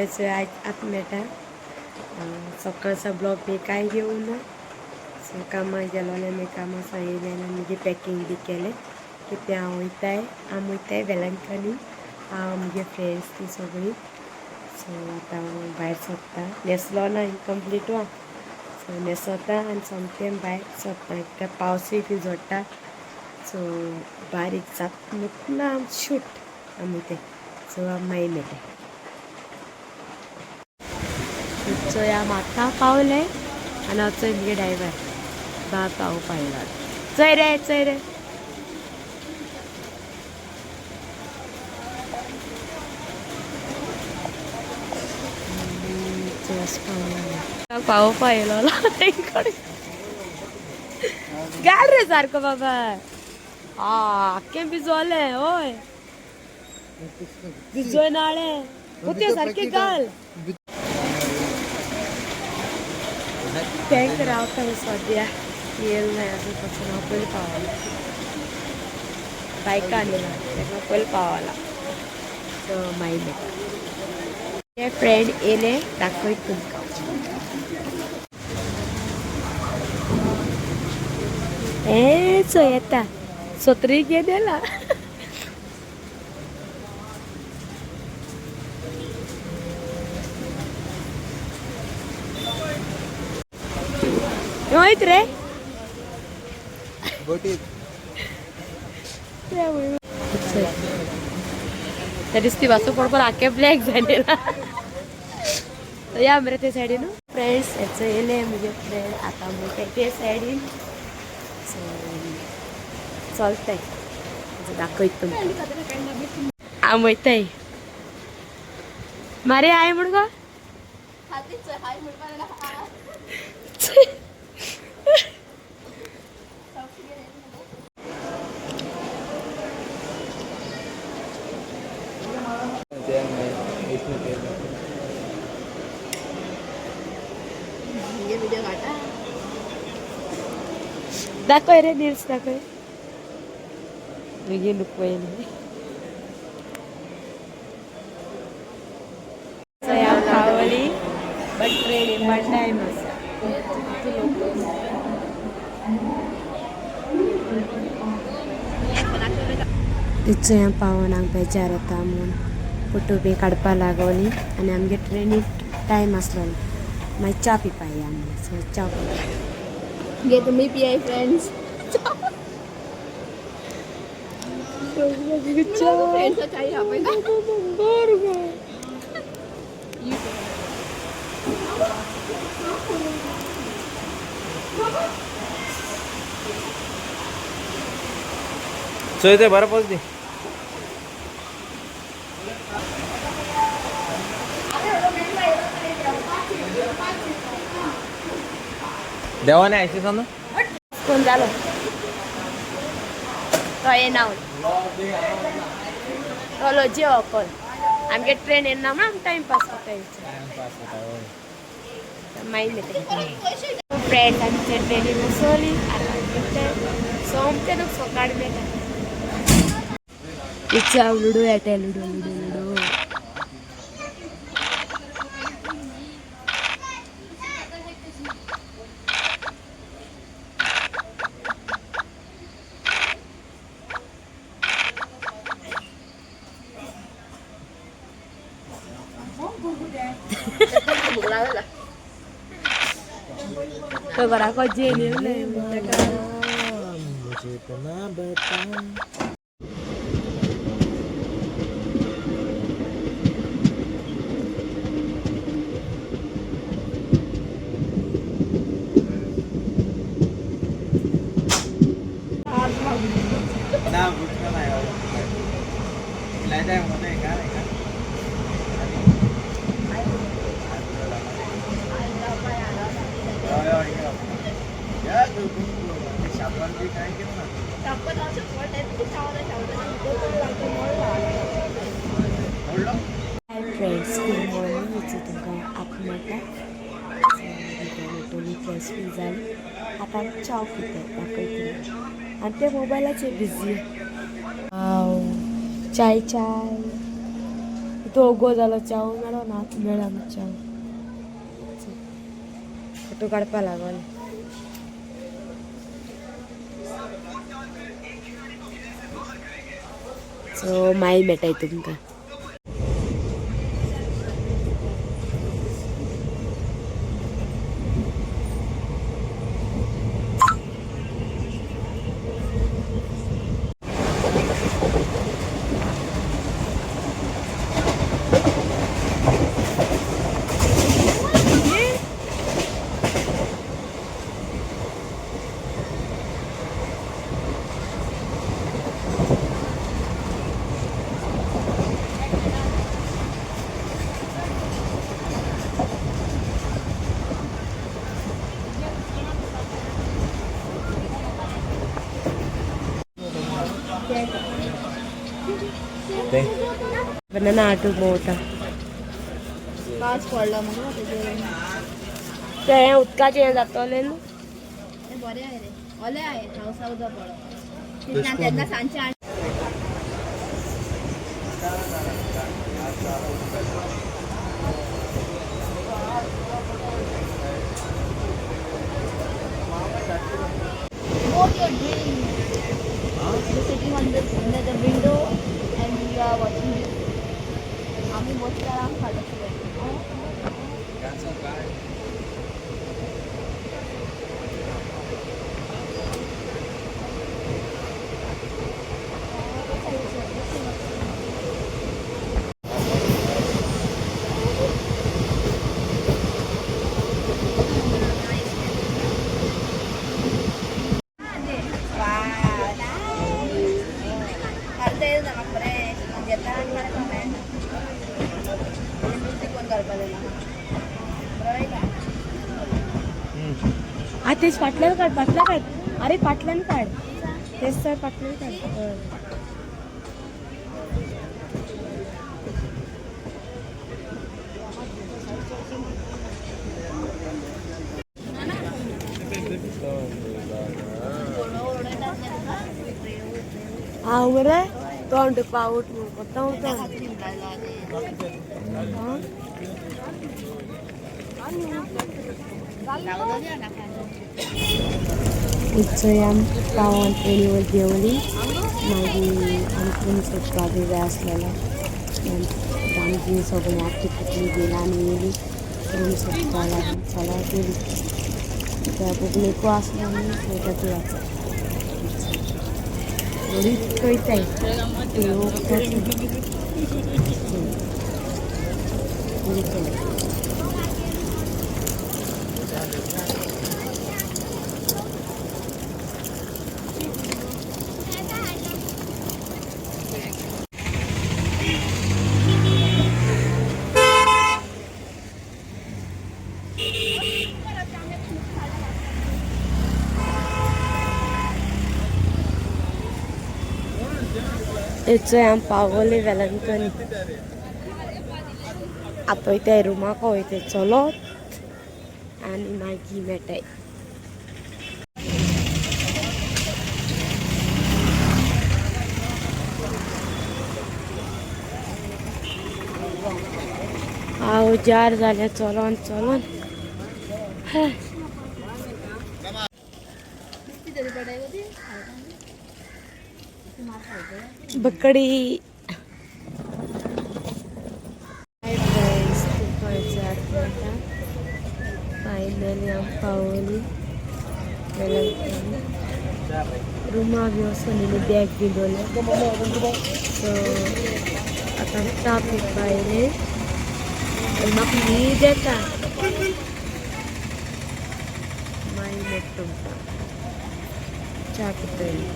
So आतां मेळटा. सकाळचो ब्लॉग बी कांय घेवना ना. सो कामाक गेलोलें आमी, कामां सावन येयलें आनी मागीर पॅकींग बी केलें कितें. हांव वयताय, आमी वयताय वेलंकनी, हांव म्हगे फ्रेंड्स ती सगळीं. सो आतां हांव भायर सोदता, न्हेसलो ना, इनकम्प्लीट वा. सो न्हेसोता आनी सोमतें भायर सोदता कित्याक पावसूय बी जोडटा. सो बारीक जाता म्हणटना आम शूट आमी वयताय. सो आमी मागीर मेळटा. चोय आमी आतां पावले आनी हांव चोय मुगे ड्रायव्हर बाब पावोवपा येयला. चोय रे, चोय रे. पावोवपा येयलो घाल रे सारको बाबा. आख्खें भिजोलें. हय, भिजोय नाळे पोते सारकें घाल. टँक रावता सद्या, येयल ना अजून पासून. हांव पयलीं पावला, बायकान येयला तेका पयलीं पावला. सो मागीर मेळटा. हे फ्रेंड येयले, दाखयत तुमकां. हे चोय येता, सत्री घेवन येयला. वयत रे. बोटीत. त्या दिसती वाचू पडपाक आखे ब्लॅक झालेला. या मरे ते सायडीन फ्रेंड्स. हेचो येयले म्हजे फ्रेंड, आतां वयताय ते सायडीन. सो चलताय, दाखयत तुमकां. आमी वयताय. मारे हाय म्हण गो. तेल नाही, इसमें तेल नाही. व्हिडिओ काढता. दाखय रे रील्स दाखय. बेगीन नुकवय. पावली बट ट्रेन येवपा टायम आसा. तिचो पावोन हांगा बेजार येता म्हूण फोटो बी काडपा लागोली आनी आमगे ट्रेनीक टायम आसलोलो. मागीर च्या पिवपा या आमी. सो च्या पिवपा. घे तुम्ही पियाय फ्रेंड्स. फ्रेंड्स चाय आपण. बरोबर. चोय ते बरं पोच दी. देवाने आयसी सांग. कोण जालो तो येना, तो लॉजी कोण. आमगे ट्रेन येना म्हणून आमी टायमपास करता. मागीर मेळटा फ्रेंड्स. आमचे ट्रेनीन बसवली, आतां सोमते तुका सकाळ मेळटा. इच्छा हांव लुडो येता, लुडो लुडो लुडो. भूक लागला. तो घराको जेन येवले ताका. मुझे तो ना बता. ना गुटखा नाही बाबा. लायताय म्हणे का नाही का? या शापान बी काय केलं ना. मोडलो. Hi friends, good morning. इथे तुमकां आतां मेळटा. उठून फ्रेश बी जाली, आतां च्याव पिताय, दाखयता. आनी ते मोबायलाचेर बिजी हांव. चाय चाय. तो ओगो जालो चाव मेळो ना मेळ्ळा चाव फोटो काडपा लागोले. सो मागीर मेळटाय तुमकां. बनाना आटू मोटा पावस पडलो मगो तेजेर. ते उदकाचें हें जातलें न्हू. ते बरें आहे रे, ओले आहे, पावसा उदक पडलो तेन्ना सांजचे. What you're doing? You're sitting on the under the window and you are watching this. आम्ही बसल्यार आम फाटो. घालता येता म्हाका बरें घेता आनी म्हाका मेळना म्युजीक कोण घालपा जायना बरें का? हा तेच फाटल्यान काड, फाटल्यान काड. अरे फाटल्यान काड, तेच सर फाटल्यान काड. हय. हांव मरे तोंड पावट म्हूण कोत्ता हांव तोंड. आं? थंय आमी पावोन ट्रेनीवर देंवली. मागीर आमकां रूम सोदपाक बी जाय आसलेलो. आमची सगळीं आपली कुटली गेला आनी येयली रूम सोदपाक लागून. चला गेली त्या कोंकणीकू आसलो आमी वयता ती वाचत थोडी कळटाय. चोय आमी पावले वेलंकनी. आतां वयताय रुमाक वयताय चलोत आनी मागीर मेळटाय. हांव जार जालें चलोन चलोन. बकडी. हाय फ्रेंड्स, तुमकां विचारता फायनली आमी पावली वेलंकनी. रुमा बी वचून येयली, बॅग बी दवरलें. सो आतां च्या पिवपा येयलें आनी म्हाका न्हीद येता. मागीर मेळटा तुमकां, च्या पितली.